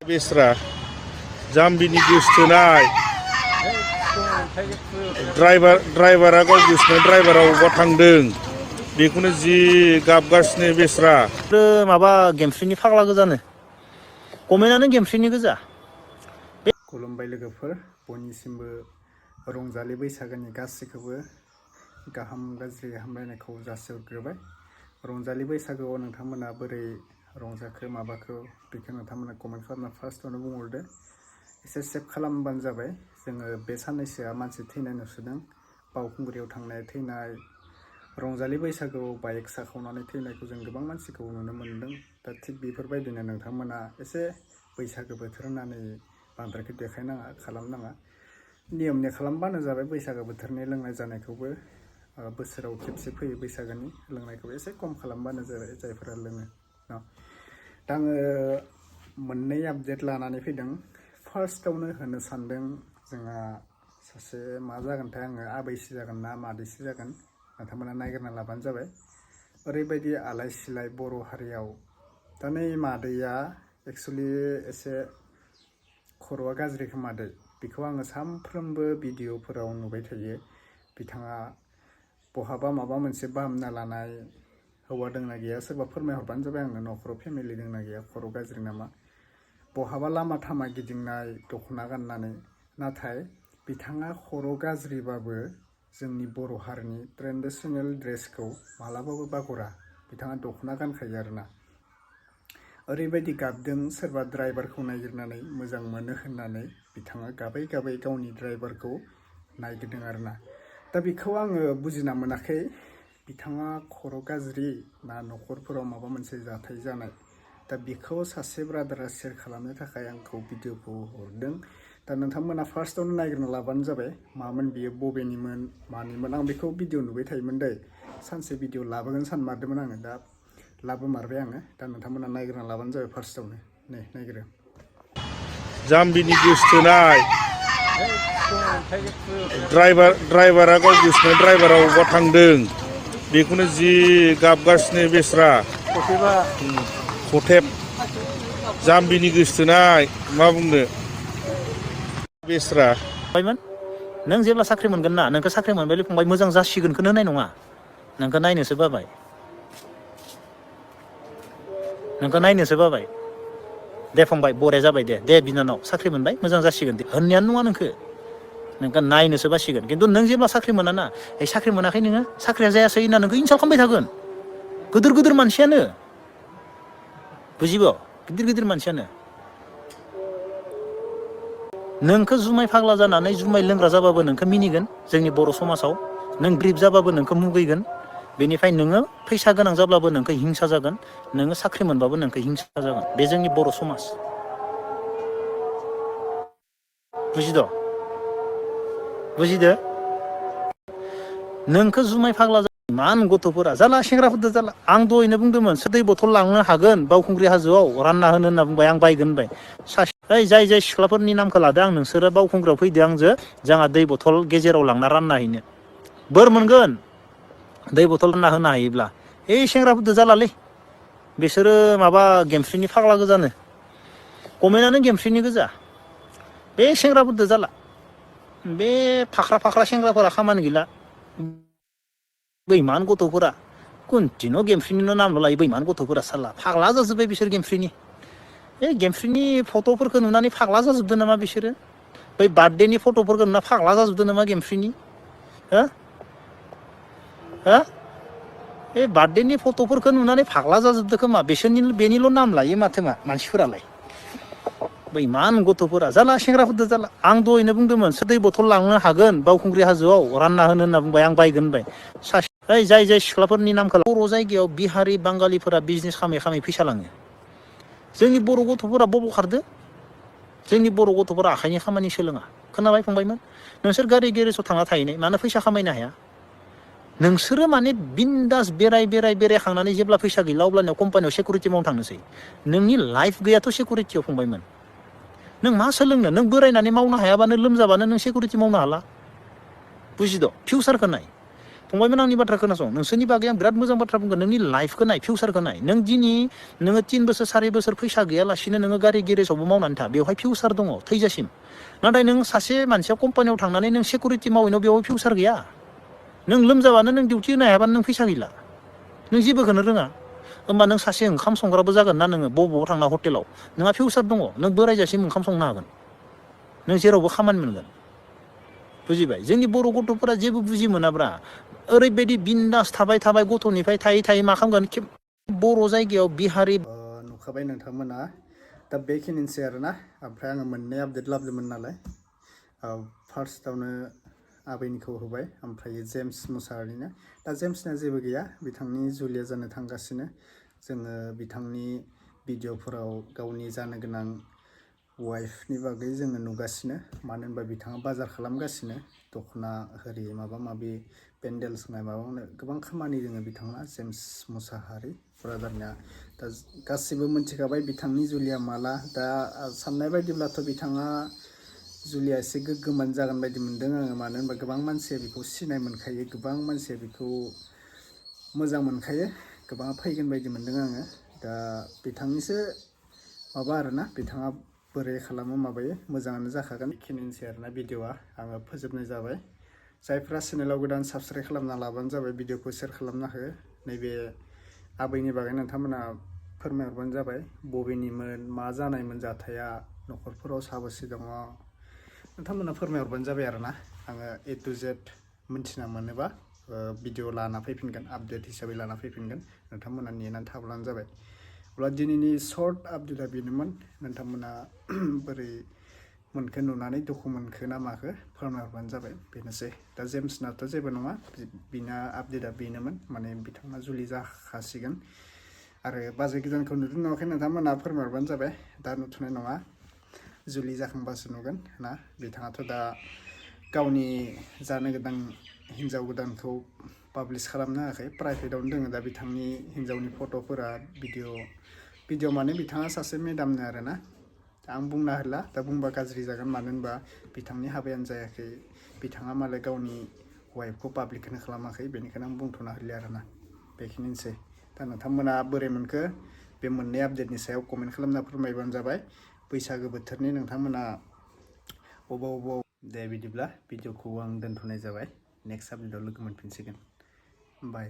बेस्रा जाम्बिनि गोसथोनाय ड्राइभारा गाव गोसथोनाय ड्राइभारा अबावबा थांदों बेखौनो जि गाबगासिनो बेस्रा माबा गेमस्रिनि फाग्ला गोजानो कमेन्टआनो गेमस्रिनि गोजा। खुलुमबाय लोगोफोर, बयनिसिमबो रंजालि बैसागोनि गासैखौबो गाहाम गाज्रि हामलायनायखौ जासिहरग्रोबाय। रंजालि बैसागोआव नोंथांमोना बोरै रंजाखो माबाखो बेखौ नोंथांमोना कमेन्ट खालामना फार्स्टआवनो बुंहरदो। एसे सेभ खालामबानो जाबाय। जोङो बे साननैसोआ मानसि थैनाय नुसोदों, बावखुंग्रियाव थांनाय थैनाय, रंजालि बैसागोआव बाइक साखावनानै थैनायखौ जों गोबां मानसिखौ नुनो मोन्दों। दा थिग बेफोरबायदिनो नोंथांमोना एसे बैसागो बोथोर होननानै बांद्रायखौ देखायनाङा, खालामनाङा। नियमनि खालामबानो जाबाय। बैसागो बोथोरनि लोंनाय जानायखौबो बोसोराव खेबसे फैयो बैसागोनि, लोंनायखौ एसे खम खालामबानो जाबाय जायफोरा लोङो। दा आङो मोननै आपडेट लानानै फैदों। फार्स्टआवनो होनो सानदों, जोंहा सासे मा जागोनथाय, आङो आबैसो जागोन ना मादैसो जागोन, नोंथांमोना नायगिरना लाबानो जाबाय। ओरैबायदि आलाय सिलाय बर' हारियाव। दा नै मादैया एक्सुवेलि एसे खर'आ गाज्रि खोमादै, बेखौ आङो सानफ्रोमबो भिडिअफोराव नुबाय थायो। बिथाङा बहाबा माबा मोनसे फाहामना लानाय हौवा दंना गैया, सोरबा फोरमायहरबानो जाबाय आंनो, न'खराव फेमिलि दंना गैया, खर' गाज्रि नामा। बहाबा लामा थामा गिदिंनाय दख'ना गाननानै, नाथाय बिथाङा खर' गाज्रिबाबो जोंनि बर' हारिनि ट्रेडिसनेल ड्रेसखौ मालाबाबो बागरा। बिथाङा दख'ना गानखायो आरोना। ओरैबायदि गाबदों, सोरबा ड्राइभारखौ नागिरनानै मोजां मोनो होननानै बिथाङा गाबै गाबै गावनि ड्राइभारखौ नायगिरदों आरोना। दा बेखौ आङो बुजिना मोनाखै, बिथाङा खर' गाज्रि ना न'खरफोराव माबा मोनसे जाथाय जानाय। दा बेखौ सासे ब्रादारा शेयार खालामनो थाखाय आंखौ भिडिअखौ हरदों। दा नोंथांमोना फार्स्टआवनो नायगिरना लाबानो जाबाय, मामोन बियो, बबेनिमोन मानिमोन। आं बेखौ भिडिअ नुबाय थायोमोन दै, सानसे भिडिअ लाबोगोन सानमारदोंमोन आङो, दा लाबोमारबाय आङो। दा नोंथांमोना नायगिरना लाबानो जाबाय फार्स्टआवनो। नै नायगिरो। जाम्बिनि गोसथोनाय ड्राइभारा गाव गोसथोनाय ड्राइभारा अबावबा थांदों बेखौनो जि गाबगासिनो बेस्रा खथेब जाम्बिनि गोसथोनाय मा बुंनो बेस्रा। नों जेब्ला साख्रि मोनगोन ना, नोंखौ साख्रि मोनबाय फंबाय, मोजां जासिगोनखौनो होनाय नङा। नोंखौ नायनोसो बाबाय, नोंखौ नायनोसो बाबाय। दे फंबाय बरिया जाबाय, दे बिनानाव साख्रि मोनबाय, मोजां जासिगोन दे होननायानो नङा। नोंखौ नायनोसो बासिगोन। खिन्थु नों जेब्ला साख्रि मोना ना, साख्रि मोनाखै नोङो, साख्रिया जायासै होनना नोंखौ इनसाल्ट खालामबाय थागोन। गिदिर गिदिर मानसियानो, बुजिब', गिदिर गिदिर मानसियानो। नोंखौ जुमाय फाग्ला जानानै जुमाय लोंग्रा जाबाबो नोंखौ मिनिगोन जोंनि बर' समाजाव। नों ग्रिब जाबाबो नोंखौ मुगैगोन। बेनिफ्राय नोङो फैसा गोनां जाब्लाबो नोंखौ हिंसा जागोन, नोङो साख्रि मोनबाबो नोंखौ हिंसा जागोन। बे जोंनि बर' समाज, बुजिद', बुजिदो। नोंखौ जुमाय फाग्ला मान गथ'फोरा जाला, सेंग्राफोरदो जाला। आं दहायनो बुंदोंमोन, दै बथल लांनो हागोन बावखुंग्रि हाजोआव रानना होनो होनना बुंबाय, आं बायगोन होनबाय। जाय सिख्लाफोरनि नामखौ लादो आं, नोंसोरो बावखुंग्रियाव फैदो आंजों, जोंहा दै बथल गेजेराव लांना रानना हैनो। बोर मोनगोन दै बथल रानना होनो हायोब्ला। सेंग्राफोरदो जालालै, बिसोरो माबा गेमस्रिनि फाग्ला गोजानो, कमेन्टआनो गेमस्रिनि गोजा। बे सेंग्राफोरदो जाला, बे फाख्रा सेंग्राफोरा खामानि गैला। बैमान गथ'फोरा कन्टिनिउ गेमस्रिनिल' नामल' लायो। बैमान गथ'फोरा साला फाग्ला जाजोब्बाय बिसोर गेमस्रिनि। गेमस्रिनि फट'फोरखौ नुनानै फाग्ला जाजोबदों नामा बिसोरो? बै बार्थडेनि फट'फोरखौ नुना फाग्ला जाजोबदों नामा गेमस्रिनि? बे बार्थडेनि फट'फोरखौ नुनानै फाग्ला जाजोबदों खोमा। बेनिल' नाम लायो माथो मा मानसिफोरालाय। बैमान गथ'फोरा जाला, सेंग्राफोरदो जाला। आं दहायनो बुंदोंमोन, दै बथल लांनो हागोन बावखुंग्रि हाजोआव रानना होनो होनना बुंबाय, आं बायगोन होनबाय। जाय सिख्लाफोरनि नामखौ बर' जायगायाव बिहारि बांगालिफोरा बिजनेस खामै फैसा लाङो। जोंनि बर' गथ'फोरा बबाव खारदो? जोंनि बर' गथ'फोरा आखाइनि खामानि सोलोङा। खोनाबाय फंबायमोन? नोंसोर गारि गेरेजाव थांना थाहैनाय, मानो फैसा खामायनो हाया? नोंसोरो माने बिन्दास बेरायखांनानै जेब्ला फैसा गैला अब्लानिया कम्पानियाव सिकिउरिटि मावनो थांनोसै। नोंनि लाइफ गैयाथ' सिकिउरिटियाव फंबायमोन। नों मा सोलोंनो? नों बोरायनानै मावनो हायाबानो, लोमजाबानो नों सिकिउरिटि मावनो हाला। बुजिद'? फिउसारखौ नाय। फंबायमोन आंनि बाथ्रा खोनासं नोंसोरनि बागै आं बिराद मोजां बाथ्रा बुंगोन नोंनि लाइफखौ नाय फिउचारखौ नाय नों दिनै नोङो 3 बोसोर 4 बोसोर फैसा गैयालासिनो नोङो गारि गेरेजावबो मावनानै था बेवहाय फिउचार दङ थैजासिम नाथाय नों सासे मानसिया कम्पानियाव थांनानै नों सिकिउरिटि मावैनायाव बेवहाय फिउचार गैया नों लोमजाबानो नों डिउटि होनो हायाबानो नों फैसा गैला नों जेबोखौनो रोङा होमबा नों सासे ओंखाम संग्राबो जागोन ना नोङो बबाव थांना हटेलाव नोंहा फिउचार दङ नों बोरायजासिम ओंखाम संनो हागोन नों जेरावबो खामानि मोनगोन बुजिबाय जोंनि बर' गथ'फोरा जेबो बुजि मोनाब्रा ओरैबायदि बिन्दास थाबाय थाबाय गथ'निफ्राय थायै थायै मा खालामगोन बर' जायगायाव बिहारि नुखाबाय नोंथांमोना दा बेखिनिसै आरोना ओमफ्राय आङो मोननै आपडेट लाबोदोंमोन नालाय फार्स्टआवनो आबैनिखौ होबाय ओमफ्राय जेम्स मुसाहारिनो दा जेम्सना जेबो गैया बिथांनि जुलिया जानो थांगासिनो जोङो बिथांनि भिडिअफोराव गावनि जानो गोनां वाइफनि बागै जोङो नुगासिनो मानो होनबा बिथाङा बाजार खालामगासिनो दख'ना होरि माबा माबि पेन्डेल सोंनाय माबा गोबां खामानि दोङो बिथाङा जेम्स मुसाहारि ब्रादारनिया दा गासिबो मिथिखाबाय बिथांनि जुलिया माला दा साननाय बायदिब्लाथ' बिथाङा जुलिया एसे गोग्गोमानो जागोन बायदि मोनदों आङो मानो होनबा गोबां मानसिया बेखौ सिनाय मोनखायो गोबां मानसिया बेखौ मोजां मोनखायो गोबाङा फैगोन बायदि मोनदों आङो दा बिथांनिसो माबा आरोना बिथाङा बोरै खालामो माबायो मोजाङानो जाखागोन बेखिनिसै आरोना भिडिअआ आङो फोजोबनाय जाबाय जायफ्रा चेनेलाव गोदान साबस्क्राइब खालामना लाबानो जाबाय भिडिअखौ शेयार खालामना हो नैबे आबैनि बागै नोंथांमोना फोरमायहरबानो जाबाय बबेनिमोन मा जानायमोन जाथाया न'खरफोराव साबेसे दङ नोंथांमोना फोरमायहरबानो जाबाय आरोना आङो A to Z मिन्थिना मोनोबा भिडिअ लाना फैफिनगोन आपडेट हिसाबै लाना फैफिनगोन नोंथांमोना नेनानै थाब्लानो जाबाय अब्ला दिनैनि सर्ट आपडेटआ बेनोमोन नोंथांमोना बोरै मोनखो नुनानै दुखु मोनखो ना माखो फोरमायहरबानो जाबाय बेनोसै दा जेम्सनाथ' जेबो नङा बिना आपडेटआ बेनोमोन माने बिथाङा जुलि जाखासिगोन आरो बाजै गोदानखौ नुदों नुवाखै नोंथांमोना फोरमायहरबानो जाबाय दा नुथ'नाय नङा जुलि जाखांबासो नुगोन ना बिथाङाथ' दा गावनि जानो गोनां हिन्जाव गोदानखौ पाब्लिस खालामनो होआखै प्राइभेटआवनो दङ दा बिथांनि हिन्जावनि फट'फोरा भिडिअ माने बिथाङा सासे मेडामनो आरोना आं बुंना होला दा बुंबा गाज्रि जागोन मानो होनबा बिथांनि हाबायानो जायाखै बिथाङा मालाय गावनि वाइफखौ पाब्लिकखौनो खालामाखै बेनिखायनो आं बुंथ'ना होलिया आरोना बेखिनिसै दा नोंथांमोना बोरै मोनखो बे मोननै आपडेटनि सायाव कमेन्ट खालामना फोरमायबानो जाबाय बैसागो बोथोरनि नोंथांमोना अबाव दे बिदिब्ला भिडिअखौ आं दोनथ'नाय जाबाय नेक्स्ट आपडेटआव लोगो मोनफिनसिगोन बाय